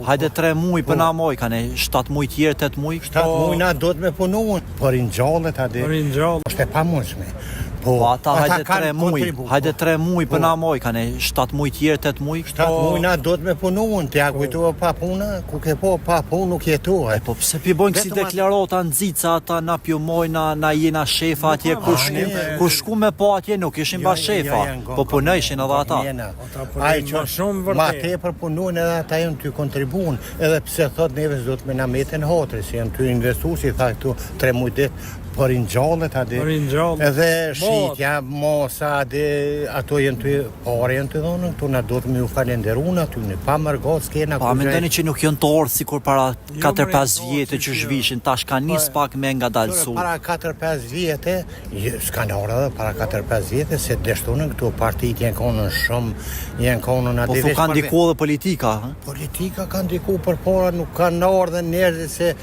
Hajde 3 muaj për na moj, kanë 7 muaj tjerë, 8 muaj. 7 muaj na duhet me punu, por ringjallet a di. Është e pamundshme. Po, po ata hajde 3 muaj, hajde 3 muaj për na moj, kanë 7 muaj tjerë, 8 muaj. 7 muaj na duhet me punu, ti a kujtu pa punë, ku ke po pa punë nuk jetohet. Po pse pi bojnë kësi deklarata nxitsa ata na pju moj na na jena shefa atje kur shku kur shku me po atje nuk ishin bash shefa, po punojshin edhe ata. Ai që shumë vërtet. Ma tepër punojnë edhe ata janë ty kontribun, edhe pse thot neve s'do të me na meten hatri, se janë ty investu, si tha këtu 3 muaj ditë, po ringjallet a di. Edhe shitja, masa, a di, ato janë ty, pare janë ty dhonën, këtu na do të me ju falenderu në aty, në pa mërgat, s'kena Pa mendoni që nuk janë të ardhë sikur para 4-5 vjetë që zhvishin, tash ka nis pak me ngadalësu. Para 4-5 vjetë, S'kanë ardhë edhe para 4-5 vjetë, se dështunën këto partit janë konën shumë, janë konën aty. Po thu ka ndiku edhe politika, ha? Politika ka ndiku për para, nuk kanë ardhë njerëzit se...